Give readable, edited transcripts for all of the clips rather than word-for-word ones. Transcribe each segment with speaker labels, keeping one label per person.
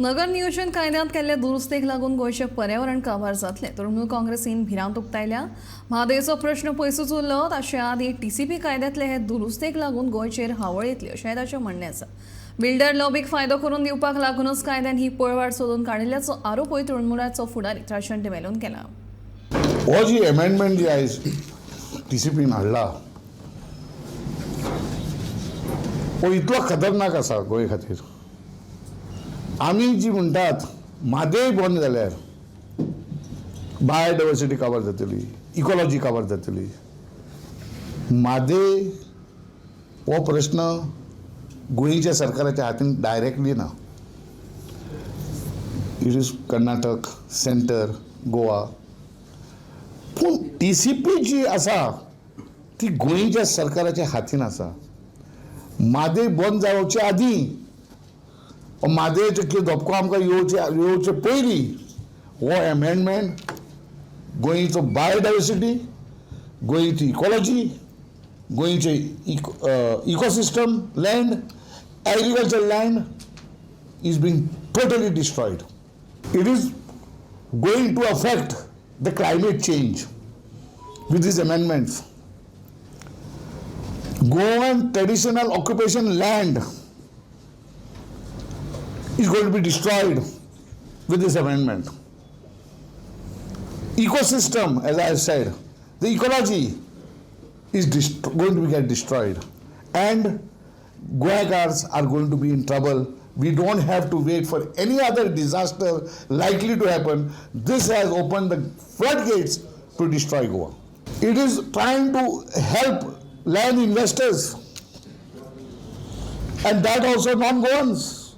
Speaker 1: नगर नियोजन कायद्यांत केल्ले दुरुस्तेक लागून गोंयचें पर्यावरण काबार जातलें. तृणमूल काँग्रेसीन भिरांत उक्तायल्या. म्हादयचो प्रश्न पयसूच उरलो, ताचे आदीं टीसीपी कायद्यांतले हे दुरुस्तेक लागून गोंयचेर हावळ येतली अशेंय ताचें म्हणणें आसा. बिल्डर लॉबीक फायदो करून दिवपाक लागूनच कायद्यान ही पळवाट सोदून काडिल्ल्याचो आरोपूय तृणमूलाचो फुडारी राजन डिमेलोन केला.
Speaker 2: हो जी एमेंडमेंट जी आयज टीसीपीन हाडला हो इतलो खतरनाक आसा गोंय खातीर. आमी जी म्हणटात म्हादय बंद जाल्यार बायोडायवर्सिटी काबार जातली, इकॉलॉजी काबार जातली. म्हादय हो प्रश्न गोंयच्या सरकाराच्या हातीन डायरेक्टली ना. It is Karnataka, centre, Goa. पूण टीसीपी जी आसा ती गोंयच्या सरकाराच्या हातीन आसा. म्हादय बंद जावचे आदीं, म्हादयचो कितें धपको आमकां येवचे येवचे पयलीं हो एमेंडमेंट गोंयचो बायोडायवर्सिटी, गोंयची इकॉलॉजी, गोंयचे ecosystem, land, agriculture land is being totally destroyed. It is going to affect the climate change with these amendments. Goan traditional occupation land is going to be destroyed with this amendment. Ecosystem, as I have said, the ecology is going to get destroyed. And Goenkars are going to be in trouble. We don't have to wait for any other disaster likely to happen. This has opened the floodgates to destroy Goa. It is trying to help land investors, and that also non-Goans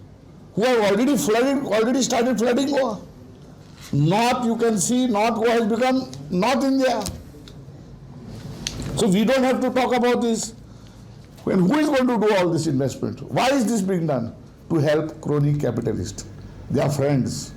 Speaker 2: who have already flooded, already started flooding Goa. North, you can see, North Goa has become North India. So we don't have to talk about this. And who is going to do all this investment? Why is this being done? To help crony capitalists, their friends.